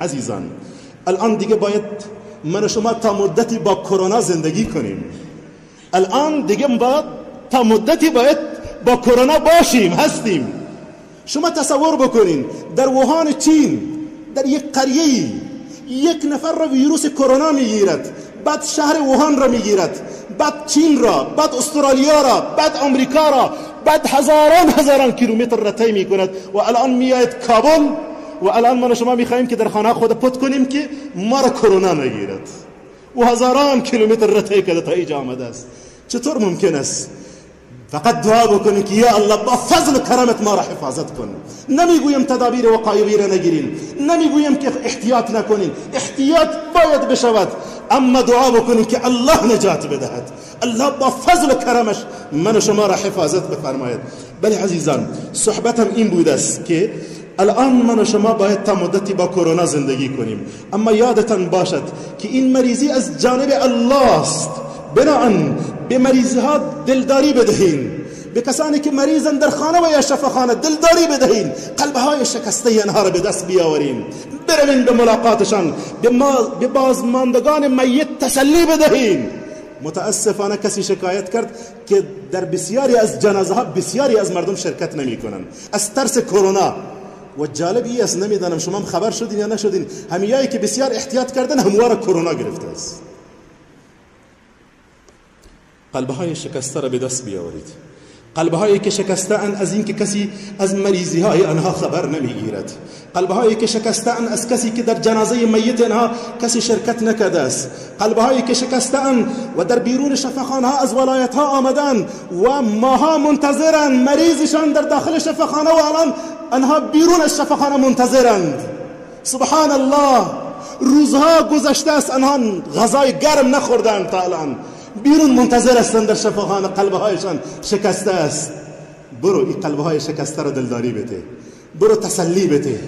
عزیزان، الان دیگه باید من و شما تا مدتی با کرونا زندگی کنیم. الان دیگه باید تا مدتی باید با کرونا باشیم، هستیم. شما تصور بکنین در ووهان چین، در یک قریه یک نفر را ویروس کرونا میگیرد، بعد شهر ووهان را میگیرد، بعد چین را، بعد استرالیا را، بعد آمریکا را، بعد هزاران هزاران کیلومتر را طی میکند و الان میآید کابل. و الان من و شما میخواهیم که در خانه خود پت کنیم که ما را کرونا نگیرد و هزاران کیلومتر را طی کرده تا اینجا آمده است. چطور ممکن است؟ فقط دعا بکنیم که یا الله با فضل و کرمت ما را حفاظت کن. نمیگویم تدابیر وقایوی را نگیریم، نمیگویم که احتیاط نکنیم، احتیاط باید بشود، اما دعا بکنیم که الله نجات بدهد، الله با فضل و کرمش من و شما را حفاظت بفرماید. بله عزیزان، صحبتم این بود است که الان من و شما باید تا مدتی با کرونا زندگی کنیم، اما یادتان باشد که این مریضی از جانب الله است. بناءً به مریضی ها دلداری بدهین، به کسانی که مریضن در خانه و یا شفاخانه دلداری بدهین، قلبهای شکسته آنها را به دست بیاوریم، بروین به ملاقاتشان، به بازماندگان میت تسلی بدهین. متاسفانه کسی شکایت کرد که در بسیاری از جنازه ها بسیاری از مردم شرکت نمی کنند از ترس کرونا. و جالب ای است، نمیدانم شما هم خبر شدین یا نشدین، همیایی که بسیار احتیاط کردن همواره کرونا گرفته است. قلبهای شکسته را به دست بیاورید، قلبهایی که شکسته اند از اینکه کسی از مریضی های آنها خبر نمیگیرد، قلبهایی که شکسته اند از کسی که در جنازه میت آنها کسی شرکت نکرده است، قلبهایی که شکسته اند و در بیرون شفاخانه ها از ولایت ها آمدن و ماها منتظرند، مریضشان در داخل شفاخانه و الان آنها بیرون از شفاخانه منتظرند. سبحان الله، روزها گذشته است آنها غذای گرم نخوردند تا الان، بیرون منتظر هستند در شفاخانه، قلبهایشان شکسته است. برو این قلبهای شکسته را دلداری بده، برو تسلی بده،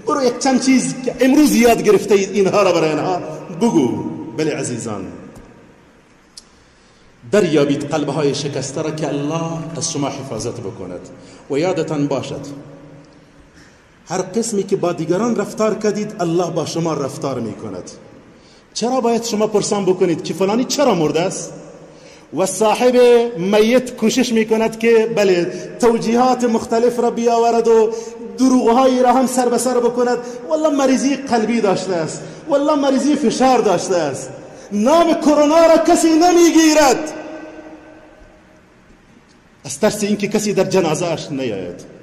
برو یک چند چیز که امروز یاد گرفته اید اینها را برای اینها بگو. بله عزیزان، دریابید قلبهای شکسته را که الله از شما حفاظت بکند. و یادتان باشد هر قسمی که با دیگران رفتار کردید الله با شما رفتار میکند. چرا باید شما پرسان بکنید که فلانی چرا مرده است؟ و صاحب میت کوشش میکند که بله توجیهات مختلف را بیاورد و دروغهایی را هم سر به سر بکند. والله مریضی قلبی داشته است، والله مریضی فشار داشته است. نام کرونا را کسی نمیگیرد از ترس اینکه کسی در جنازه اش نیاید.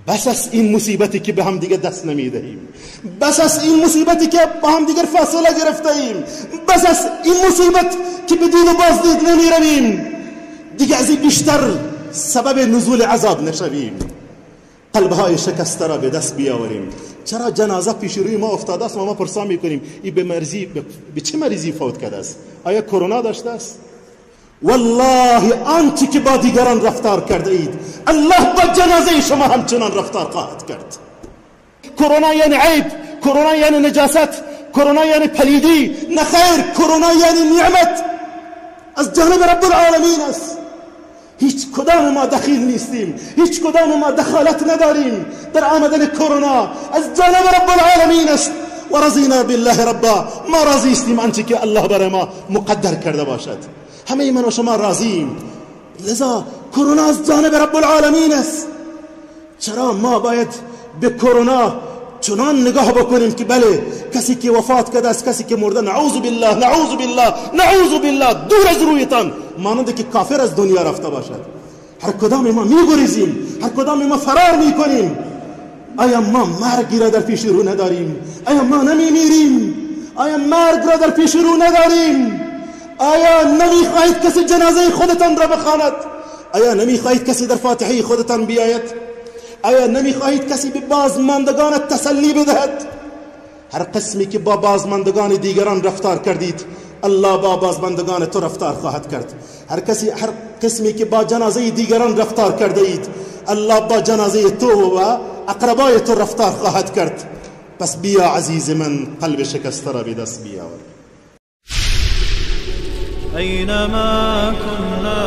بس از این مصیبتی که به هم دیگه دست نمیدهیم، بس از این مصیبتی که با هم دیگر فاصله گرفته ایم، بس از این مصیبت که به دید و بازدید نمیرویم. دیگه از این بیشتر سبب نزول عذاب نشویم. قلبهای شکسته را به دست بیاوریم. چرا جنازه پیش روی ما افتاده است و ما پرسان میکنیم این به مریضی، به چه مریضی فوت کرده است؟ آیا کرونا داشته است؟ والله آنچه که با دیگران رفتار کرده اید الله با جنازه شما همچنان رفتار خواهد کرد. کرونا یعنی عیب، کرونا یعنی نجاست، کرونا یعنی پلیدی. نه خیر، کرونا یعنی نعمت از جانب رب العالمین است. هیچ کدام ما دخیل نیستیم، هیچ کدام ما دخالت نداریم در آمدن کرونا، از جانب رب العالمین است. و رضینا بالله ربا، ما راضی استیم آنچه که الله برای ما مقدر کرده باشد. همه من و شما راضیم. لذا کرونا از جانب رب العالمین است. چرا ما باید به کرونا چنان نگاه بکنیم که بله کسی که وفات کرده است، کسی که مرده، نعوذ بالله، نعوذ بالله، نعوذ بالله، دور از رویتان، مانند که کافر از دنیا رفته باشد. هر کدام ما میگریزیم، هر کدام ما فرار میکنیم. آیا ما مرگی را در پیش رو نداریم؟ آیا ما نمیمیریم؟ آیا مرگ را در پیش رو نداریم؟ آیا نمیخواهید کسی جنازه خودتان را بخواند؟ آیا نمیخواهید کسی در فاتحه خودتان بیاید؟ آیا نمیخواهید کسی به بازماندگان تسلی بدهد؟ هر قسمی که با بازماندگان دیگران رفتار کردید الله با بازماندگان تو رفتار خواهد کرد. هر قسمی که با جنازه دیگران رفتار کرده اید الله با جنازه تو و اقربای تو رفتار خواهد کرد. پس بیا عزیز من، قلب شکسته را به دست بیاور. أينما كنا